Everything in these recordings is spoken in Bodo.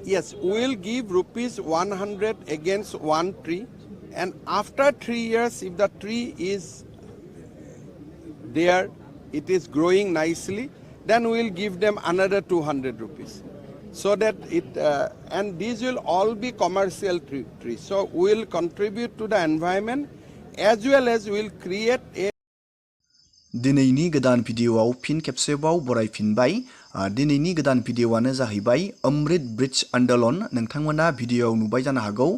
Yes, we will give rupees 100 against one tree, and after 3 years, if the tree is there, it is growing nicely, then we will give them another 200 rupees. So that and these will all be commercial trees. So we will contribute to the environment as well as we will create a दिनैनि गोदान भिडियोआव फिन खेबसेबाव बरायफिनबाय। दिनैनि गोदान भिडियोआनो जाहैबाय अमृत ब्रिज आन्दोलन। नोंथांमोना भिडियोआव नुबाय जानो हागौ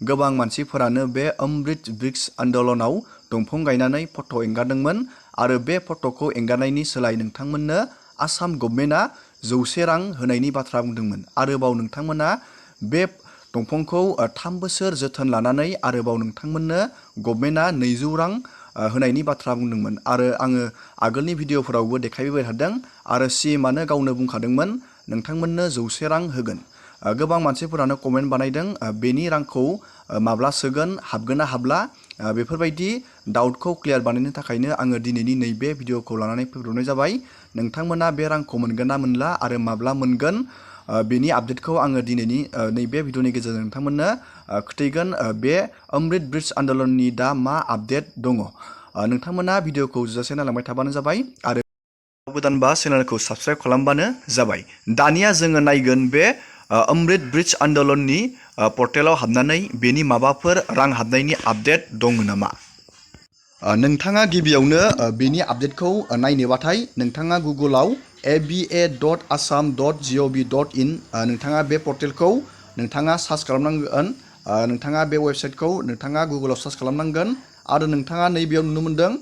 गोबां मानसिफोरानो बे अमृत ब्रिज आन्दोलनाव दंफां गायनानै फट' एंगारदोंमोन आरो बे फट'खौ एंगारनायनि सोलाय नोंथांमोननो आसाम गभर्नमेन्टआ 100 रां होनायनि बाथ्रा बुंदोंमोन। आरोबाव नोंथांमोना बे दंफांखौ 3 बोसोर जोथोन लानानै आरोबाव नोंथांमोननो गभर्नमेन्टआ 200 रां होनायनि बाथ्रा बुंदोंमोन आरो आङो आगोलनि भिडियोफोरावबो देखायबाय थादों आरो सीएमआनो गावनो बुंखादोंमोन नोंथांमोननो 100 रां होगोन। गोबां मानसिफोरानो कमेन्ट बानायदों बेनि रांखौ माब्ला सोगोन, हाबगोन ना हाबला, बेफोरबायदि डाउटखौ क्लियार बानायनो थाखायनो आङो दिनैनि नैबे भिडियोखौ लानानै फैब्रबनाय जाबाय। नोंथांमोना बे रांखौ मोनगोन ना मोनला आरो माब्ला मोनगोन बेनि आपडेटखौ आङो दिनैनि नैबे भिडियोनि गेजेरजों नोंथांमोननो खिथागोन। बे अमृत ब्रिज आन्दोलननि दा मा आपडेट दङ नोंथांमोना भिडियोखौ जोजासे नायलांबाय थाबानो जाबाय आरो गोदानबा चेनेलखौ साबस्क्राइब खालामबानो जाबाय। दानिया जोङो नायगोन बे अमृत ब्रिज आन्दोलननि पर्टेलाव हाबनानै बेनि माबाफोर रां हाबनायनि आपडेट दङ नामा। नोंथाङा गिबियावनो बेनि आपडेटखौ नायनोबाथाय नोंथाङा गुगोलाव aba.assam.gov.in नोंथाङा बे पर्टेलखौ नोंथाङा सार्च खालामनांगोन। नोंथाङा बे वेबसाइटखौ नोंथाङा गुगोलाव सार्च खालामनांगोन आरो नोंथाङा नैबेयाव नुनो मोनदों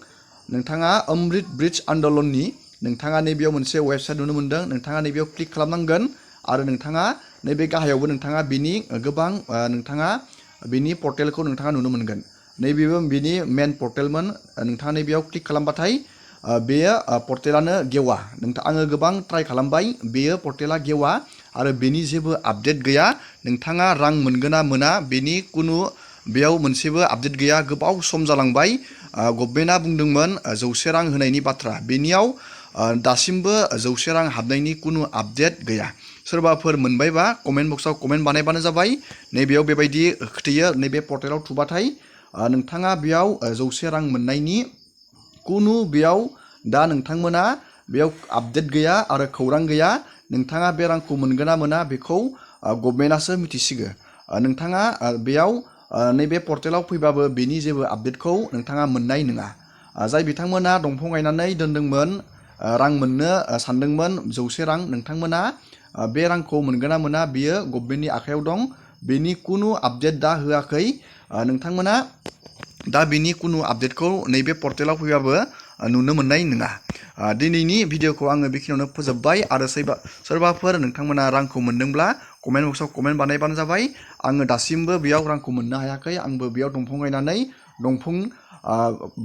नोंथाङा अमृत ब्रिज आन्दोलननि नोंथाङा नैबेयाव मोनसे वेबसाइट नुनो मोनदों। नोंथाङा नैबेयाव क्लिक खालामनांगोन आरो नोंथाङा नैबे गाहायावबो नोंथाङा बिनि गोबां नोंथाङा बिनि पर्टेलखौ नोंथाङा नुनो मोनगोन। नैबेबो बिनि मेन पर्टेलमोन। नोंथाङा नैबेयाव क्लिक खालामबाथाय बेयो पर्टेलानो गेवा। आङो गोबां ट्राइ खालामबाय बेयो पर्टेला गेवा आरो बेनि जेबो आपडेट गैया। नोंथाङा रां मोनगोन ना मोना बेनि कुनु बेयाव मोनसेबो आपडेट गैया। गोबाव सम जालांबाय गभर्नमेन्टआ बुंदोंमोन 100 रां होनायनि बाथ्रा, बेनियाव दासिमबो 100 रां हाबनायनि कुनु आपडेट गैया। सोरबाफोर मोनबायबा कमेन्ट बक्सआव कमेन्ट बानायबानो जाबाय। नैबेयाव बेबायदि खिथायो नैबे पर्टेलाव थुबाथाय नोंथाङा बेयाव 100 रां मोननायनि कुनु बेयाव दा नोंथांमोना बेयाव आपडेट गैया आरो खौरां गैया। नोंथाङा बे रांखौ मोनगोन ना मोना बेखौ गभर्नमेन्टआसो मिथिसिगो। नोंथाङा बेयाव नैबे पर्टेलाव फैबाबो बेनि जेबो आपडेटखौ नोंथाङा मोननाय नङा। जाय बिथांमोना दंफां गायनानै दोनदोंमोन रां मोननो सानदोंमोन 100 रां, नोंथांमोना बे रांखौ मोनगोन ना मोना बेयो गभर्नमेन्टनि आखायाव दं। बेनि कुनु आपडेट दा होआखै। नोंथांमोना दा बेनि कुनु आपडेटखौ नैबे पर्टेलाव फैबाबो नुनो मोननाय नङा। दिनैनि भिडियोखौ आङो बेखिनियावनो फोजोबबाय आरो सोरबाफोर नोंथांमोना रांखौ मोनदोंब्ला कमेन्ट बक्सआव कमेन्ट बानायबानो जाबाय। आङो दासिमबो बेयाव रांखौ मोननो हायाखै। आंबो बेयाव दंफां गायनानै दंफां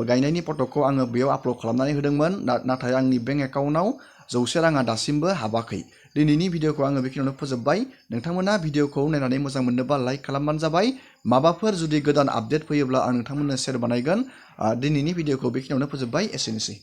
गायनायनि फट'खौ आङो बेयाव आपल'ड खालामनानै होदोंमोन, नाथाय आंनि बेंक एकाउन्टआव 100 राङा दासिमबो हाबाखै। दिनैनि भिडियोखौ आङो बेखिनियावनो फोजोबबाय। नोंथांमोना भिडियोखौ नायनानै मोजां मोनदोंबा लाइक खालामबानो जाबाय। माबाफोर जुदि गोदान आपडेट फैयोब्ला आं नोंथांमोननो शेयार बानायगोन। दिनैनि भिडियोखौ बेखिनियावनो फोजोबबाय। एसेनोसै।